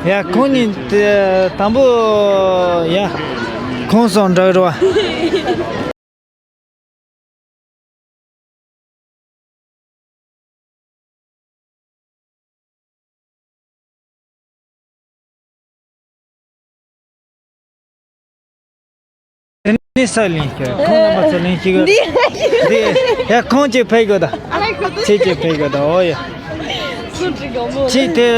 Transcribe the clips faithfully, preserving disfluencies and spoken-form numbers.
ཡ་ཁོང་གཉིས་དེ་དང་པོ་ཡ་ཁོང་སོང་འདྲ་རོ། དེ་ནས་ས་ལེན་ཤོག་ཁོང་རྣམ་པ་ཚོ་ལེན་ཤེས་གི་འདི། ཡ་ཁོང་ཅིག་ཕེབས་དགོས་ད། ཁྱེད་ཅིག་ཕེབས་དགོས་ད། འོ་ཡ། ཁྱེད་དེ་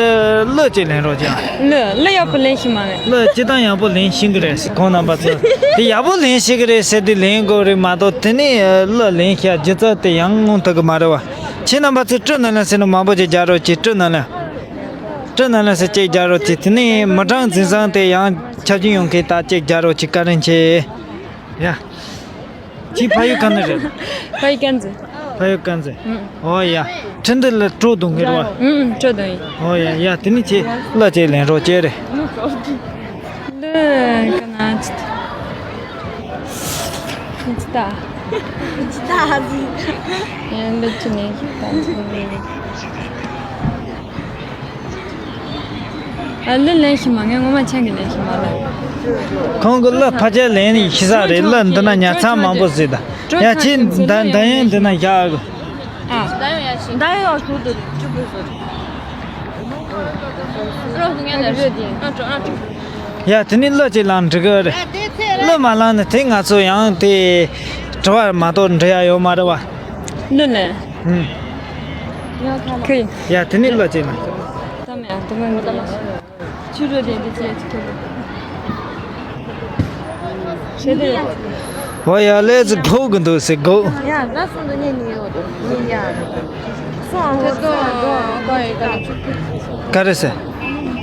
གླུ་ཅིག་ལེན་རོགས་ཀྱང་། གླུ་གླུ་ཡག་པོ་ལེན་ཤེས་མ་རེད། གླུ་སྤྱིར་བཏང་ཡག་པོ་ལེན་ཤེས་གི་རེད། ཁོང་རྣམ་པ་ཚོ་དེ་ཡག་པོ་ལེན་ཤེས་གི་རེད་ཟེར་དུས་ལེན་དགོས་རེད་མ་གཏོགས། དེ་ནས་གླུ་ལེན་ཤེས་སྒྱུ་རྩལ་དེ་ཡང་ངོམ་ཐུབ་གི་མ་རེད་བ། ཁྱེད་རྣམ་པ་ཚོས་སྤྲོ་སྣང་ལ་ཟེར་ན་མང་པོ་ཅིག་རྒྱག་རོགས་གྱིས། སྤྲོ་སྣང་ལ། སྤྲོ་སྣང་ལ་ཟེར་ཅིག་རྒྱག་རོགས་གྱིས། དེ་ནས་མི་གྲངས་འཛིན་བཟང་དེ་ཡང་ཆ་རྒྱུས་ཡོང་མཁན་ད་ཅིག་རྒྱག་རོགས་གྱིས། བཀའ་དྲིན་ཆེ། ཡ། ཁྱེད་ཕ་ཡུལ་ག་ནས་རེད། ཕ་ཡུལ་དཀར་མཛེས། ཕ་ཡུལ་དཀར་མཛེས། ཨུ། ཨོ་ཡ། ཁྲི་འདི་ལ་སྤྲོ་འདུག་གི་རེད་བ། ཨུ་ཨུ་སྤྲོ་འདུག་ཡིན། ཨོ་ཡ་ཡ། དེ་ནས་ཁྱེད་གླུ་ཅིག་ལེན་རོགས་བྱེད་རེད། གླུ་ག་ན་ཅི་ད། ཅི་ད་ཅི་ད་ཟིག་ཡ་གླུ་ཅི་ནས་ད་ཅི་ད། ཨ་གླུ་ལེན་ཤེས་མ། ངས་ངོ་མ་ཆང་གི་ལེན་ཤེས་མ་ལ། ཁོང་གི་གླུ་ཕལ་ཆེར་ལེན་ཤེས་ས་རེད། གླུ་འདི་ན་ཉར་ཚགས་མང་པོ་ཟིག་ད། ཡ་ཁྱེད་ད་ད་ཡང་འདི་ན་བཞག་གི། ཨ། ད་ཡང་ཡ་ཤི། ད་ཡང་ཡ་ཤུ་དུ་ཅུ་པུ་སོ། རོགས་ངན་ལ་རེད་དེ། ཨ་ཅོ་ཨ་ཅོ། ཡ་དེ་ནི་གླུ་ཅིག་ལེན་འགྲིག་གི་རེད། གླུ་མ་ལེན་ན་དེ་ང་ཚོ་ཡང་དེ་དྲི་བ་མ་གཏོགས་འདྲི་ཡ་ཡོད་མ་རེད་བ། གླུ་ལེན། ཧུམ། ཁི། ཡ་དེ་ནི་གླུ་ཅིག་ལེན། ད་མེད་ཨ་དུ་མ་མི་ད་མ། ཆུ་རུ་དེ་འདི་ཚེ་ཚུ་ཐུབ། ཞེ་དེ། ཨོ་ཡ་ལས་ཚུ་གོ་གི་འདུག་ཟེར་གོ། ཡ་ད་སོང་དུ་ཉེ་ཉེ་ཡོད་དུ་ཉེ་ཡ། སོང་ཨོ་སོང་ཨོ་ཨོ་ཡ་ད་ཆུ། ག་རེ་ཟེར།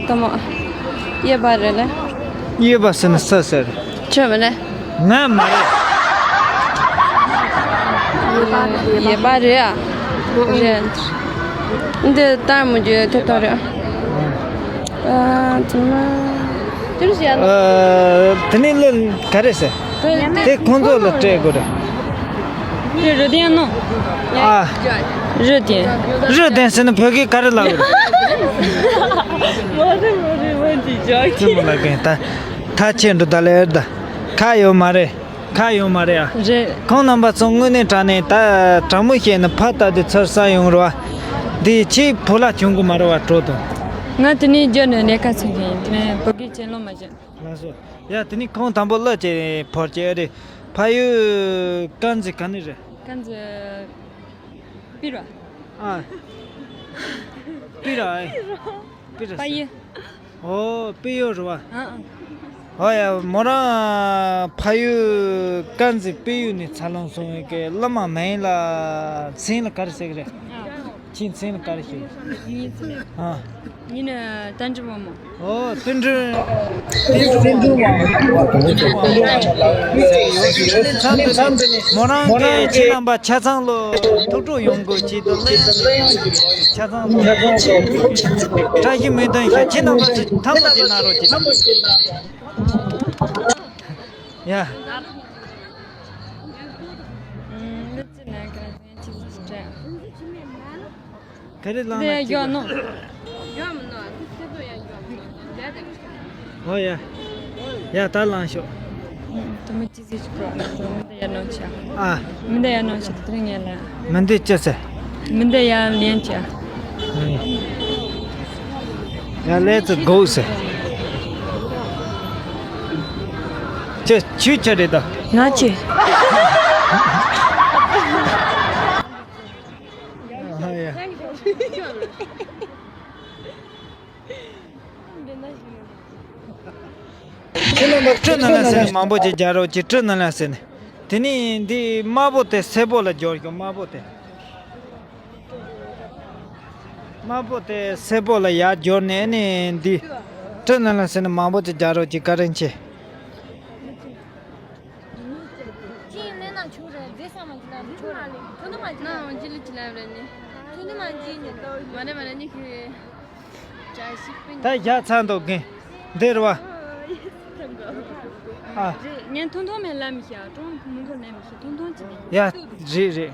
ད་མོ། ཡེ་བ་རེ་ལེ། ཡེ་བ་ཟེར་ན་ས་ཟེར། ཆོས་མེད་ལེ། ང་མ་རེད། ཡེ་བ་རེད་ཨ། རེད། འདི་ལྟར་མོ་རྒྱུ་དེ་ལྟར་རེད་ཨ། ཨ་ཙི་མ། དེ་ནི་གླུ་ག་རེ་ཟེར། དེ་ཁོང་ཚོ་ལ་སྤྲད་དགོས་རེད། དེ་རུ་ལྡན་ནོ། ཨ། རུ་ལྡན། རུ་ལྡན་ཟེར་ན་བོད་སྐད་ག་རེ་ལབ་རེད། མ་རེད་མ་རེད་མ་འདི་ཅག་ཅི་མ་ལབ་གིན་ད། ད་ཁྱེད་འགྲོ་ད་ལེར་ད། ཁ་ཡོད་མ་རེད། ཁ་ཡོད་མ་རེད་ཨ། རེད། ཁོང་རྣམ་པ་ཚོ་དངོས་གནས་དྲང་གནས་ད་དྲང་མོ་བཤད་ན་ཕ་ལྟ་དུས་ཚོར་ས་ཡོང་རེད་བ། འདི་ཁྱེད་བུ་ལ་བྱུང་གི་མ་རེད་བ་གྲོགས་དང་། ང་དེ་ནས་རྒྱ་ནས་ལས་ཀ་བྱེད་མཁན་ཡིན། དེ་ནས་བོད་སྐད་ཅན་ལོ་མ་བྱེད། ལགས་སོ། ཡ་དེ་ནས་ཁོང་དང་པོ་གླུ་ཅིག་ཕོར་ཅིག་རེད། ཕ་ཡུལ་དཀར་མཛེས་ག་ནས་རེད། དཀར་མཛེས། པི་ར། ཨ། པི་ར་ཨེ། པི་ར། ཕ་ཡུལ། ཨོ་པི་ཡུལ་རེད་བ། ཨ་ཨ། ཨོ་ཡ་མོ་རང་ཕ་ཡུལ་དཀར་མཛེས་པི་ཡུལ་ནས་འཚར་ལོངས་སོང་བའི་གི་གླུ་མ་མིང་ལ་མཚན་ལ་ག་རེ་ཟེར་གི་རེད། ཨ། ཁྱེད་མཚན་ལ་ག་རེ་ཞུ། ངའི་མཚན། ཨ། ངའི་ནི་དོན་གྲུབ་དབང་མོ། ཨོ་དོན་གྲུབ། དོན་གྲུབ་དབང་མོ། མོ་རང་གིས་ཁྱེད་རྣམ་པ་ཆ་ཚང་ལོ་ཐུགས་སྤྲོ་ཡོང་དགོས་ཆེད་དུ་གླུ་ཆ་ཚང་ལོ་བཀྲ་ཤིས་སྨོན་འདུན་ཞུ། ཁྱེད་རྣམ་པ་ཚོས་ཐབས་མ་བྱེད་གནང་རོགས་གྱིས། ཡ། ག་རེ་བླངས་ན་འགྲིག་གི། ཡོད་མི་ནོ། ཨོ་ཡ། ཡ་ད་བླངས་ཤོག་དུ་མི་ཅི་ཟིག་ཅིག་པོ་མི་འདི་ཡར་ནང་ཆ། ཨ། མི་འདི་ཡར་ནང་ཆ་དེ་ངས་ལ། མི་འདི་ཅི་ཟེར། མི་འདི་ཡར་ལེན་ཆ། ཡ་ལས་ཚུ་གོ་ཟེར། ཁྱེད་ཁྱོད་ཆ་རེད་ད། ང་ཆེ། ཨ་ཡ། སྤྲོ་སྣང་ལ་ཟེར་ནས་མང་པོ་ཅིག་རྒྱག་རོགས་གྱིས། སྤྲོ་སྣང་ལ་ཟེར་ནས། དེ་ནས་འདི་དམར་པོ་དེ་སེར་པོ་ལ་སྦྱོར་ཤོག་དམར་པོ་དེ། དམར་པོ་དེ་སེར་པོ་ལ་ཡར་སྦྱོར་ནས་ནི་འདི་སྤྲོ་སྣང་ལ་ཟེར་ནས་མང་པོ་ཅིག་རྒྱག་རོགས་གྱིས། བཀའ་དྲིན་ཆེ། ཅི་ཡིན་ན་ཆུང་རེད། རྫས་ས་མ་གི་ལ་ཆུང་རེད། ཐུང་ཐུང་མ་གི་ན་འོ་ཅི་ལི་ཅི་ལ་རེད་ནི། ཐུང་ཐུང་མ་གི་ནི། མ་ནེ་མ་ནེ་ནི་ཁི། ད་བཞག་ཚར་འདུག་གིན། འདིར་བ། ཨ། རེད། ངས་ཐུང་ཐུང་མེད་ལབ་མི་ཤེས། ཀྲུང་མི་མགོ་ལབ་མི་ཤེས། ཐུང་ཐུང་ཅི་ནས། ཡ། རེད་རེད།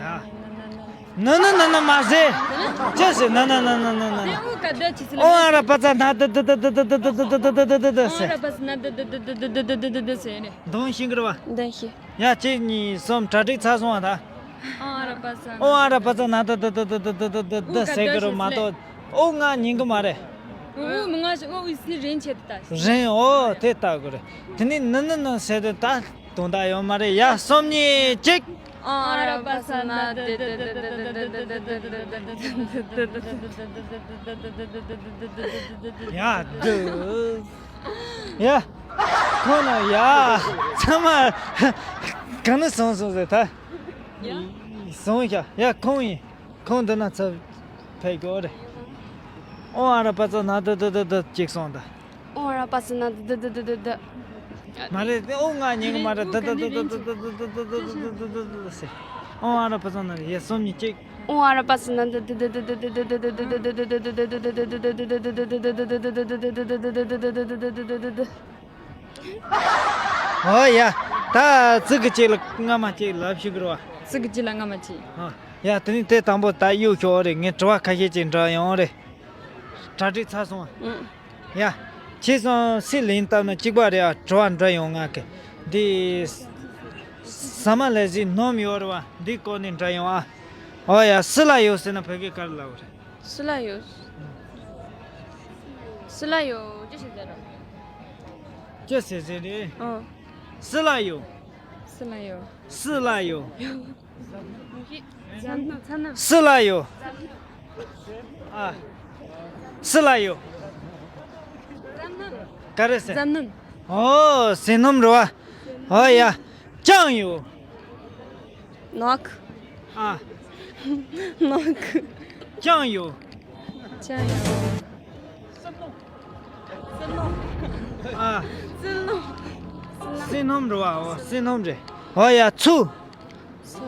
ཡ། ན་ན་ན་ན་མ་ཟེར། ཅི་ཟེར། ན་ན་ན་ན་ན་ན་ན། དེ་ཨུ་ག་ད་ཅི་ཟེར། ཨོ་ཨ་ར་པ་ཙ་ན་ད་ད་ད་ཟེར། ཨོ་ཨ་ར་པ་ཙ་ན་ད་ད་ད་ཟེར་ནས། འདོན་ཤེས་གི་རེད་བ། འདོན་ཤེས། ཡ་གཅིག་གཉིས་གསུམ། གྲ་སྒྲིག་ཚར་སོང་བ་ད། ཨོ་ཨ་ར་པ་ཙ། ཨོ་ཨ་ར་པ་ཙ་ན་ད་ད་ད་ཟེར་གི་རེད་མ་གཏོགས། ཨོ་ང་ཉན་གི་མ་རེད། ཨོ་མི་ང་ཞིག་ཨོ་ཨི་སི་རིན་ཆེད་དུ་ད། རིན། ཨོ་དེ་ལྟ་དགོས་རེད། དེ་ནས་ན་ན་ན་ཟེར་དུས་ད་དོན་དག་ཡོད་མ་རེད། ཡ་གསུམ་གཉིས་གཅིག་ཨོ་ཨ་ར་པ་ཙ་ན་ད་ད་ད་ཟེར། ཡ་འདུག་ཡ། ཁོང་ན་ཡ། ཚང་མ་ག་ནས་སོང་སོང་ཟེར་ད། ཡ། སོང་ཤག་ཡ་ཁོང་ཡིན། ཁོང་འདི་ན་ཚུར་ཕེབས་དགོས་རེད། ཨོ་ཨ་ར་པ་ཙ་ན་ད་ད་ད་ད་ཅིག་སོང་ད། ཨོ་ཨ་ར་པ་ཙ་ན་ད་ད་ད་ད་ད། མ་རེད་དེ། ཨོ་ང་ཉན་གི་མ་རེད། ད་ད་ད་ད་ཟེར། ཨོ་ཨ་ར་པ་ཙ་ན་རེད། ཡ་གསུམ་གཉིས་གཅིག་ཨོ་ཨ་ར་པ་ཙ་ན་ད་ད་ད་ད་ད། ཨོ་ཡ། ད་ཙི་གི་གཅིག་ལ་སྔ་མ་གཅིག་ལབ་ཤིག་རོ། ཙི་གི་གཅིག་ལ་སྔ་མ་གཅིག་ཨ། ཡ་དེ་ནི་དེ་དང་པོ་ད་གཡུག་ཤོག་རེད། ངས་དྲི་བ་ཁ་ཤས་ཅིག་འདྲི་ཡོང་རེད། གྲ་སྒྲིག་ཚར་སོང་ཨ། ཡ། ཁྱེད་ཚོ་སི་ལིང་བཏབ་ན་གཅིག་པ་རེད་ཨ། དྲི་བ་འདྲི་ཡོང་ང་གི། འདི། ཟ་མ་ལས་གཞི་སྣུམ་ཡོད་རེད་བ། འདི་སྐོར་ནས་འདྲི་ཡོང་ཨ། ཨོ་ཡ། སི་ལ་ཡོད་ཟེར་ན་བོད་སྐད་ག་རེ་ལབ་རེད། སི་ལ་ཡོད། སི་ལ་ཡོད་ཅི་ཞིག་ཟེར་རོ། ཅི་ཟེར་ཟེར་རེད། ཨོ། སི་ལ་ཡོད། སི་ལ་ཡོད། སི་ལ་ཡོད། སི་ལ་ཡོད། ཨ། སི་ལ་ཡོད། ག་རེ་ཟེར། ཟ་སྣུམ། ཨོ་ཟས་སྣུམ་རེད་བ། ཨོ་ཡ། ཅང་ཡོད། ནག་ཨ། ནག་ཅང་ཡོད། ཅང་ཡོད། ཨ། བསིལ་སྣུམ་རེད་བ། ཨོ་བསིལ་སྣུམ་རེད། ཨོ་ཡ། ཚུ། ཚུ།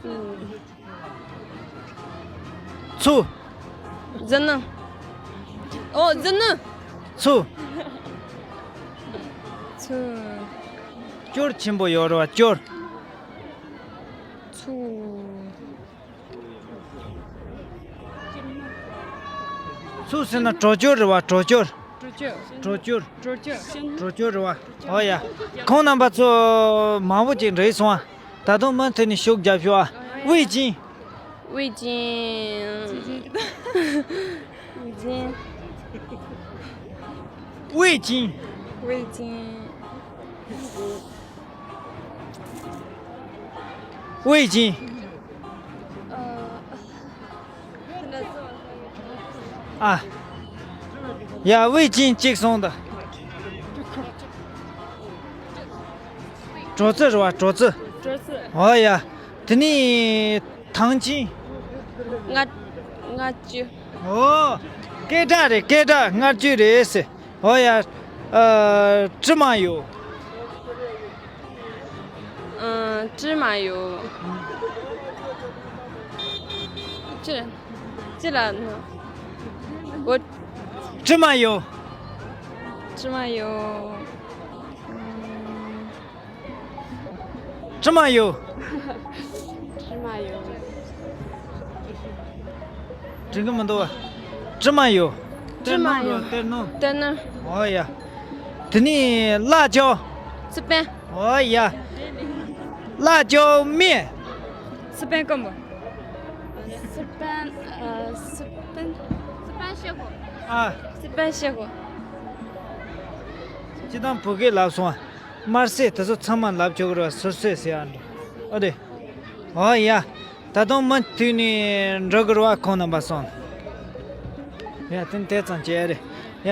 ཨུམ། ཚུ། ཟ་སྣུམ། ཨོ་ཟ་སྣུམ། ཚུ། ཚུ། སྐྱོར་ཆེན་པོ་ཡོད་རེད་བ། སྐྱོར། ཚུ། ཚུ་ཟེར་ན་གྲོ་སྐྱོར་རེད་བ། གྲོ་སྐྱོར། གྲོ་སྐྱོར། གྲོ་སྐྱོར། གྲོ་སྐྱོར། གྲོ་སྐྱོར་རེད་བ། ཨོ་ཡ། ཁོང་རྣམ་པ་ཚོ་མང་པོ་ཅིག་འགྲིག་སོང་ཨ། ད་དུང་མུ་མཐུད་ནས་ཤུགས་རྒྱབ་ཤོག་ཨ། ཝེ་ཅིན། 味精。味精。味精。味精。味精。呃，ཨ། ཡ། 味精 གཅིག་སོང་ད། གྲོ་ཙི་རེད་བ། གྲོ་ཙི། གྲོ་ཙི། ཨོ་ཡ། དེ་ནས་ཐང་ཆེན། ལྔ། ལྔ་བཅུ། ཨོ། སྐད་གྲགས་རེད། སྐད་གྲགས་ལྔ་བཅུ་རེད་ཟེར། ཨོ་ཡ། ཨ། 芝麻油། 嗯，芝麻油。这，这了呢？我芝麻油。芝麻油。嗯，芝麻油。芝麻油。 དྲན་གི་མི་འདུག་བ། 芝麻油། 芝麻油། གཏེར་སྣུམ། གཏེར་སྣུམ། ཨོ་ཡ། དེ་ནས་辣椒། 四川། ཨོ་ཡ། 辣椒面། 四川干部། 四川，呃，四川，四川血火。 ཨ། 四川血火། སྤྱིར་བཏང་བོད་སྐད་ལབ་སོང་ཨ། དམར་ཟས་དེ་ཚོ་ཚང་མ་ལབ་ཆོག་གི་རེད་བ། 素菜ཟེར་ཡ་འདྲ། ཨོ་དེ། ཨོ་ཡ། ད་དུང་མུ་མཐུད་ནས་འགྲོ་གི་རེད་བ། ཁོང་རྣམ་པ་སོང་། ཡ། དེ་དེ་ཙམ་བྱས་རེད། ཡ།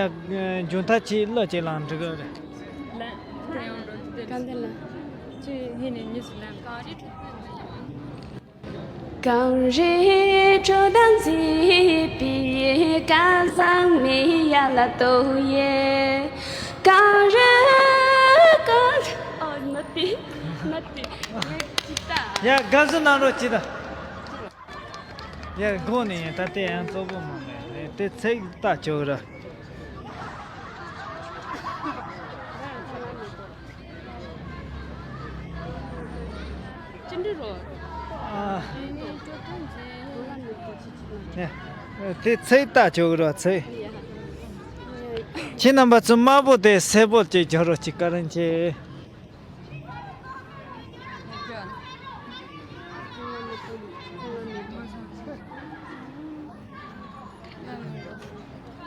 མཇུག་མཐར་ཁྱེད་གླུ་ཅིག་བླངས་འགྲིག་གི་རེད། གང་དེ་ལ། ཁྱོད་ཡིན་ནས་མྱི་ཞིག་ལ། གངས་རི་ཁྲོད་དུ་མཛེས་པའི་སྐལ་བཟང་མི་ཡ་ལ་ཏོ་ཡེ། གངས་རི་ཀུན། ཨ། མ་ཏི། མ་ཏི། ངས་ཅི་ལྟ། ཡ། དགའ་བསུ་གནང་རོགས་གྱིས་ད། ཡ། དགོངས་ནས་ཡིན། ད་དེ་ཡང་གཙོ་བོ་མ་རེད། དེ་ཚིག་ལྟ་ཆོག་ར། ཅི་འདྲ་རོ། ཨ། ནས། དེ་ཚིག་ལྟ་ཆོག་ར། ཚིག་ཁྱེད་རྣམ་པ་ཚོ་དམར་པོ་དང་སེར་པོ་ཅིག་སྦྱོར་རོགས་གྱིས། བཀའ་དྲིན་ཆེ།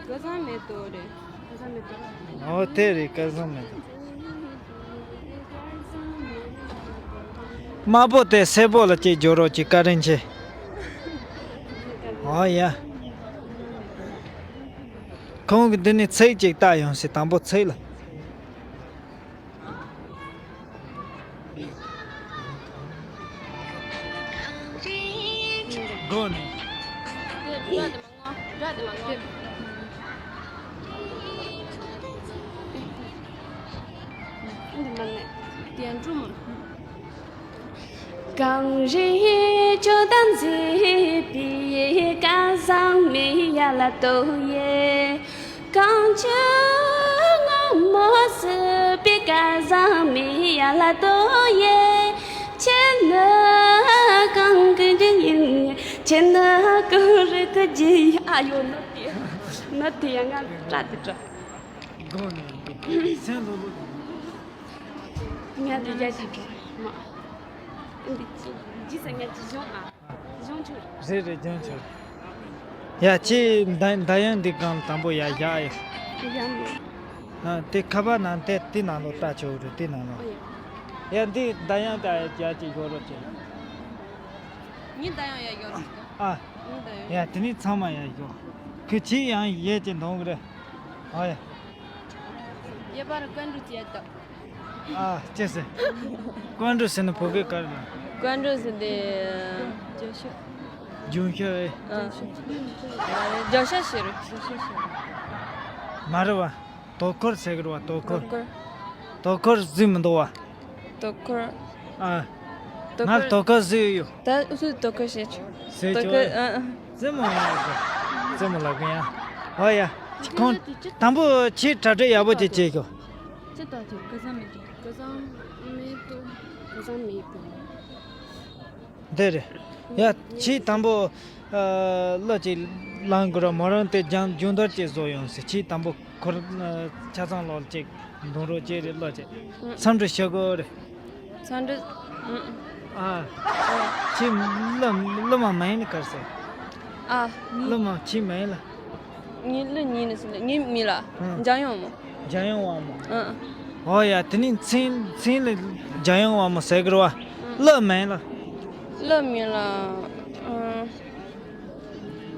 སྐལ་བཟང་མེ་ཏོག་རེད། སྐལ་བཟང་མེ་ཏོག། ཨོ་དེ་རེད། སྐལ་བཟང་མེ་ཏོག། དམར་པོ་དང་སེར་པོ་ལ་གཅིག་སྦྱོར་རོགས་གྱིས། བཀའ་དྲིན་ཆེ། ཨོ་ཡ། ཁོང་གིས་འདི་ནས་ཚིག་ཅིག་བལྟ་ཡོང་ཟེར། དང་པོ་ཚིག་ལ། སྒོ་ནས། གངས་རི་ཁྲོད་དུ་མཛེས་པའི་སྐལ་བཟང་མི་ཡ་ལ་ཏོ་ཡེ། གངས་ཆུ་སྔོན་མོ་བསིལ་བའི་སྐལ་བཟང་མི་ཡ་ལ་ཏོ་ཡེ། ཁྱེད་ནི་གངས་ཀྱི་རི་ཡིན། ཁྱེད་ནི་གངས་རི་གི་རྒྱུ་ཡིན། ཨ་ཡོ། མ་ཏི། མ་ཏི་ཡ། ང་སྐྲག་དེ་སྐྲག་སྒོ་ནས་སེམས་ལྷོད་ལྷོད། ང་འདི་རྒྱ་ཆེ་གི་མ། འདི་ཅི་ཅི་ཟེར། ང་ཅི་བྱུང་ཨ། བྱུང་ཆུ། རེད་རེད། བྱུང་ཆུ། ཡ། ཁྱེད་མདའ་མདའ་ཡང་འདི་སྒང་དང་པོ་ཡ་བཞག་ཡོད། ཡ་མོ། ཨ། དེ་ཁ་པར་ནང་དེ་དེ་ནང་ལོགས་ལྟ་ཆོག་རེད། དེ་ནང་ལོགས། ཨོ་ཡ། ཡ། འདི་མདའ་ཡང་དེ་རྒྱ་ཆེ་ཡོད་རོགས་བྱེད། ངའི་མདའ་ཡང་ཡ་ཡོད་རོགས། ཨ། ངའི་མདའ་ཡང་། ཡ། དེ་ནི་ཚང་མ་ཡ་ཡོད། ཁོས་ཁྱེད་ཡང་ཡས་ཀྱི་འདོང་གི་རེད། ཨོ་ཡ། ཡ། པར་ཀན་རུ་ཅི་ཡ་ད། ཨ། ཅི་ཟེར། ཀན་རུ་ཟེར་ན་བོད་སྐད་ག་རེ་ལ། ཀན་རུ་ཟེར་དེ་རྒྱུན་ཤོག་རྒྱུན་ཤོག་ཨེ། ཨ། རྒྱུན་ཤོག་ཟེར། རྒྱུན་ཤོག་ཟེར། མ་རེད་བ། དོ་ཁུར་ཟེར་གི་རེད་བ། དོ་ཁུར། དོ་ཁུར། དོ་ཁུར་ཟིག་མི་འདུག་བ། དོ་ཁུར། ཨ། དོ་ཁུར། ང་དོ་ཁུར་ཟིག་ཡོད། ད་སུ་དོ་ཁུར་ཟེར་ཆོག་ཟེར་ཆོག་དོ་ཁུར། ཨ། ཨ། རྩེད་མོ་ཡ། རྩེད་མོ་ལབ་གི་ཡ། ཨོ་ཡ། ཁོང་དང་པོ་ཁྱེད་གྲ་སྒྲིག་ཡག་པོ་ཅིག་བྱེད་ཤོག་ཅི་ལྟ་ཐུབ་ཀ་ཟང་མེད་ཀི། ཀ་ཟང་མེད་དུ། ཀ་ཟང་མེད་དུ། འདི་རེད། ཡ། ཁྱེད་དང་པོ་ཨ་གླུ་ཅིག་བླངས་དགོས་ར། མོ་རང་དེ་སྦྱང་སྦྱོང་བརྡར་ཅིག་བཟོ་ཡོང་ཟེར། ཁྱེད་དང་པོ་ཁོ་རང་ཆ་ཚང་ལོག་ཅིག་འདོན་རོགས་ཅིག་རེད། གླུ་ཅིག་འཚམས་འདྲི་ཞུ་དགོས་རེད། འཚམས་འདྲི། ཨ། ཁྱེད་གླུ་གླུ་མ་མ་ཡིན་ནི་གར་ཟེར། ཨ། གླུ་མ་ཁྱེད་མ་ཡིན་ལ། ངའི་གླུ་ཉན་ནི་ཟེར་ལ། ངའི་མིང་ལ། ཨང་། འཇམ་དབྱངས་དབང་མོ། འཇམ་དབྱངས་དབང་མོ། ཨང་། ཨོ་ཡ། དེ་ནི་མཚན་མཚན་ལ་འཇམ་དབྱངས་དབང་མོ་ཟེར་གི་རེད་བ། ཨང་། གླུ་མིང་ལ། གླུ་མིང་ལ། ཨང་།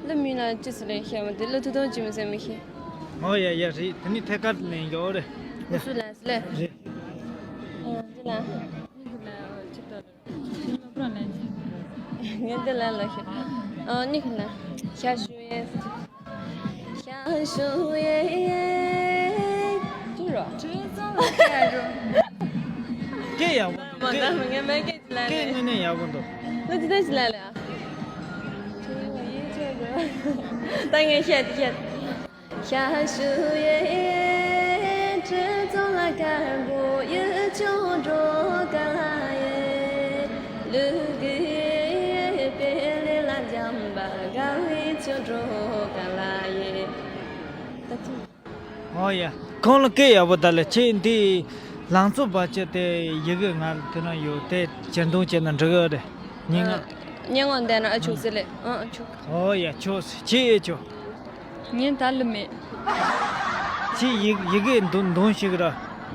གླུ་མིང་ལ་ཅི་ཟེར་ལ་ཤེས་མ་དེ། གླུ་ཐུང་ཐུང་ཅི་མི་ཟེར་མི་ཤེས། ཨོ་ཡ་ཡ། རེད། དེ་ནི་ཐད་ཀར་ལེན་ཡོད་རེད། ཨུ་སུ་ལ་ཟེར་ལ། རེད། ཨང་། འདི་ལ། ངས་འདི་ལ་ལ་ཤི། ཨ་ནི་ཁ་ན། ཤ་ཞུ་ཡེ། ཤ་ཞུ་ཡེ། ཅི་རོ། སྐད་ཡག་པོ་འདུག་མ་ད་ངས་མ་སྐད་ཅི་ལ་སྐད་ལེ། དངོས་གནས་ཡག་པོ་འདུག་ལོ་ཅི་ད་ཅི་ལ་ལེ། ད་ངས་བཤད་དེ་བཤད། ཨོ་ཡ། ཁོང་ལ་སྐད་ཡག་པོ་ད་ལེ། ཁྱེད་འདི་ལང་ཚོ་བ་ཅི་དེ་ཡི་གེ་ང་དེ་ན་ཡོད་དེ་སྦྱར་འདོན་བྱས་ན་འགྲིག་གི་རེད། ཉིན་ང་། སྙན་ངག་འདི་ན་ཨ་ཆུག་ཟེར་ལེ། ཨ་ཨ་ཆུག་ཨོ་ཡ། ཆོག་ཁྱེད་ཨེ་ཆོག་ངས་ད་ལི་མེད། ཁྱེད་ཡི་ཡི་གེ་འདོན་འདོན་ཤེས་གི་ར།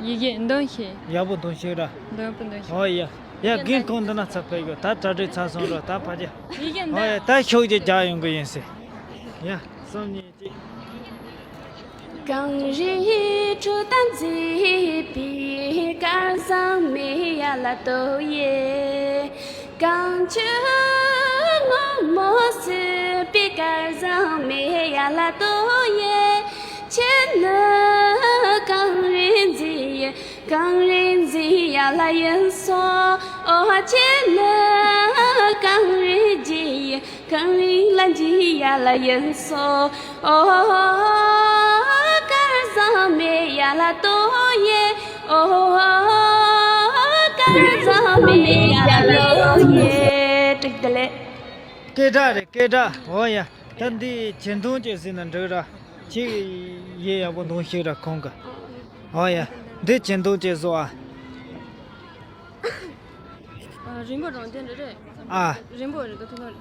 ཡི་གེ་འདོན་ཤེས། ཡག་པོ་འདོན་ཤེས་གི་ར། འདོན་པོ་འདོན་ཤེས། ཨོ་ཡ། ཡ་རྒན་ཁོང་འདི་ན་ཚ་ཕེབས་ཡོད། ད་གྲ་སྒྲིག་ཚར་སོང་ར། ད་ཕ་རྒྱ། ཡི་གེ་འདོན། ཨོ་ཡ། ད་ཤོག་ཅིག་རྒྱག་ཡོང་གི་ཡིན་ཟེར། ཡ། སོམ་ཉི་གཅིག་གངས་རིའི་ཁྲོད་དུ་མཛེས་པའི་སྐལ་བཟང་མེ་ཡར་ལ་གཏོད་ཡེ། གངས་ཆུ་སྔོན་མོ་བསིལ་བའི་སྐལ་བཟང་མེ་ཡར་ལ་གཏོད་ཡེ། ཁྱེད་ནི་གངས་རི་མཛེས་ཡེ། གངས་རི་མཛེས་ཡར་ལ་ཡིན་སོང་། ཨོ་ཁྱེད་ནི་གངས་རི་རྒྱས་ཡེ། གངས་རི་ལ་མཇལ་ཡ་ལ་ཡིན་སོང་། ཨོ། སྐལ་བཟང་མེ་ཡར་ལ་གཏོད་ཡེ། ཨོ། སྐལ་བཟང་མེ་ཡར་ལ་གཏོད་ཡེ། ཏིག་ཏི་ལེ། སྐད་གྲགས་རེད། སྐད་གྲགས། ཨོ་ཡ། ད་འདི་སྦྱར་འདོན་བྱས་ཟིན་ན་འགྲིག་ར། ཁྱེད་ཡི་གེ་ཡག་པོ་འདོན་ཤེས་ར་ཁོང་གི། ཨོ་ཡ། འདི་སྦྱར་འདོན་བྱས་བཟོ་ཨ། ཨ། རིང་པོ་རང་དེ་འདྲ་རེད། ཨ། རིང་པོ་རེད་ད་ཐུག་ན།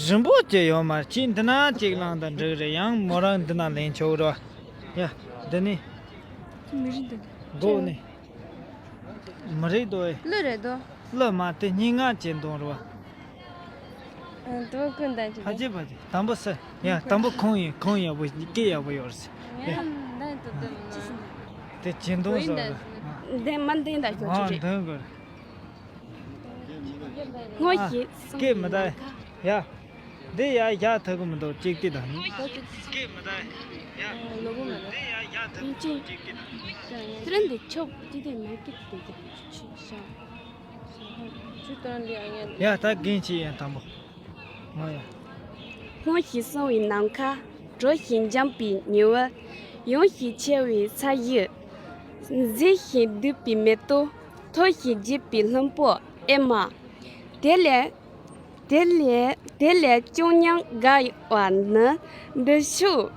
རིང་པོ་ཅིག་ཡོད་མ་རེད། ཁྱེད་འདི་ན་ཅིག་བླངས་དང་འགྲིག་རེད། ཡང་མོ་རང་འདི་ན་ལེན་ཆོག་རེད་བ། ཡ། འདི་ནི། མི་རིགས་འདི། མགོ་ནི། མི་རིགས་དོ་ཨེ། གླུ་རེད་དོ། གླུ་མ་དེ་སྙན་ངག་ཅིག་འདོན་རེད་བ། ཨ། དོ་ཀུན་ད་ཅི་ཕ་ཅེ་ཕ་ཅེ། དང་པོ་སུ། ཡ། དང་པོ་ཁོང་ཡིན། ཁོང་ཡག་པོ་སྐད་ཡག་པོ་ཡོད་རེད། ཡ། ང་ད་དོ་དོ་མ། དེ་སྦྱར་འདོན་བཟོ་རེད། འདི་མ་འདི་ད་ཁྱོད་ཆོ་རེད། འདོན་དགོས་རེད། སྔོ་ཞིག་སྐད་མི་ད། ཡ། འདི་ཡ་ཡ་ཐག་གི་མི་འདུག་ཅིག་ཏི་དང་། སྐད་མི་ད། ཡ། འདི་ཡ་ཡ་ཐག་གི་མི་འདུག་ཅིག་ཏི་དང་། དེ་རིང་འདི་ཆོབ་ཏི་ཏི་མ་སྐད་དེ་གི་ཆུ་ཤ། ཆུ་དང་འདི་ཨ་ཡ། ཡ། ད་རྒན་ཆི་ཡན་དང་པོ། ཨོ་ཡ། སྔོ་ཞིང་སངས་པའི་ནམ་མཁའ། དྲོ་ཞིང་འཇམ་པའི་ཉི་འོད། ཡངས་ཤིང་ཆེ་བའི་ས་གཞི། མཛེས་ཤིང་སྡུག་པའི་མེ་ཏོག་མཐོ་ཞིང་རྒྱས་པའི་ལྷུན་པོ་ཨེ་མ། དེ་ལས། དེ་ལས། དེ་ལས་ཅུང་སྙན་དགའ་བ་ནི་འདི་ཕྱོགས་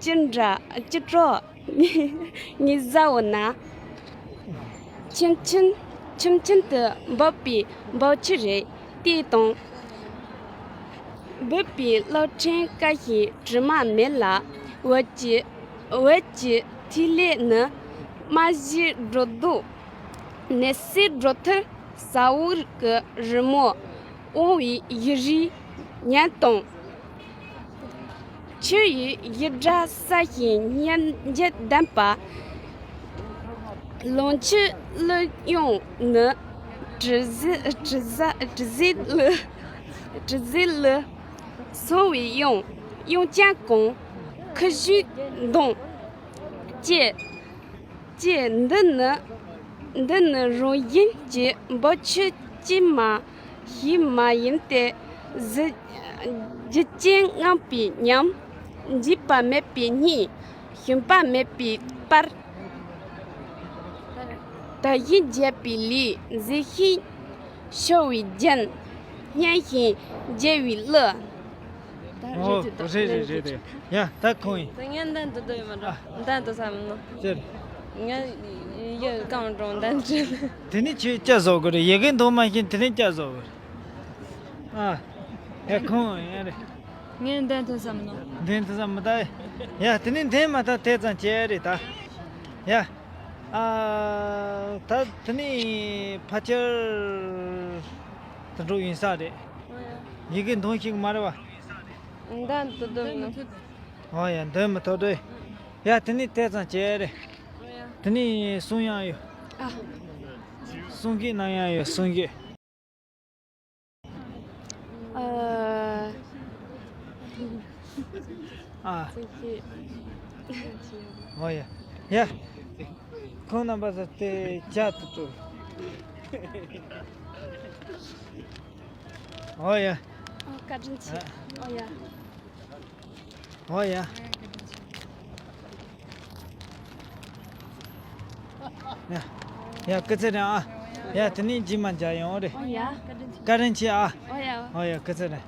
ཅི་འདྲ་ཅི་སྤྲོ་ངེས་ཟ་འོ་ན། ཁྱིམ་ཁྱིམ། ཁྱིམ་ཁྱིམ་དུ་འབབ་པའི་འབབ་ཆུ་རེད། དེ་དང་འབུད་པའི་གློག་ཕྲེང་ཀ་ཞིག་དྲི་མ་མེད་ལ། འོད་ཀྱི། འོད་ཀྱི་ཐིག་ལེ་ནི་རྨ་བྱའི་སྒྲོ་འདོགས། ནད་སེལ་སྒྲོ་ཐུར་ཟ་འོག་གི་རི་མོ། དབང་བའི་བཞུར་རིས་ཉམས་དང་། ཆུ་ཡི་བཞུར་སྒྲ་སྲ་ཞིང་སྙན་འཇེབས་ལྡན་པ། ལོངས་སྤྱོད་གླུ་དབྱངས་ནི། དྲི་ཟའི། དྲི་ཟ། དྲི་ཟའི་གླུ། དྲི་ཟའི་གླུ། སངས་པའི་དབྱངས། དབྱངས་ཅན་གང་། ཁུ་བྱུག་གདངས། ཅེས། ཅེས། འདི་ནི། འདི་ནི་རང་བཞིན་གྱི་འབབ་ཆུ་གཅིག་མ་ཞིག་མ་ཡིན་ཏེ། གཟི། གཟི་བྱིན་རྔམ་པའི་ཉམས། འཇིགས་པ་མེད་པའི་གཉིད། ཞུམ་པ་མེད་པའི་པར། དལ་ཞིང་བརྒྱལ་བའི་ལུས། འཛིན་ཞིང་ཤོར་བའི་རྒྱན། སྙན་ཞིང་བརྗེད་པའི་གླུ། ཨོ། རེད་རེད་རེད་རེད། ཡ། ད་ཁོང་ཡིན། ད་ངས་འདན་དུ་སྡོད་ཡོད་མ་རེད། འདན་དུ་བསམ་ནོ། ཅེར། ངས་ཡི་གེ་གང་འགྲོ་འདན་ཅེར། དེ་ནི་ཁྱོད་སྐྱ་བཟོ་དགོས་རེད། ཡི་གེ་འདོན་མ་ཤེས། དེ་ནི་སྐྱ་བཟོ་དགོས་རེད། ཨ། ཡ། ཁོང་ཡ་རེད། ངས་འདན་དུ་བསམ་ནོ། འདན་དུ་བསམ་མི་ད། ཡ། དེ་ནི་འདན་མ་ད་དེ་ཙམ་བྱས་རེད་ད། ཡ། ཨ། ད་དེ་ནི་ཕལ་ཆེར་དུད་འགྲོ་ཡིན་ས་རེད། ཡི་གེ་འདོན་ཤེས་ཀྱི་མ་རེད་བ། འདན་དུ་སྡོད་ནོ། ཨོ་ཡ། འདོན་མི་ཐུབ་རེད། ཡ། དེ་ནི་དེ་ཙམ་བྱས་རེད། དེ་ནི་གསུང་ཡང་ཡོད། ཨ། གསུང་གི་ནང་ཡང་ཡོད། གསུང་གི། ཨ། ཨ། གསུང་གི། ཨོ་ཡ། ཡ། ཁོང་རྣམ་པ་ཚོ་དེ་བྱ་དུ་དུ། ཨོ་ཡ། ཨ། བཀའ་དྲིན་ཆེ། ཨོ་ཡ། ཨོ་ཡ། ཡ། ཡ། སྐུ་ཚེ་རིང་ཨ། ཡ། དེ་ནས་རྗེས་མ་མཇལ་ཡོང་རེད། ཨོ་ཡ། བཀའ་དྲིན་ཆེ་ཨ། ཨོ་ཡ། ཨོ་ཡ། སྐུ་ཚེ་རིང་།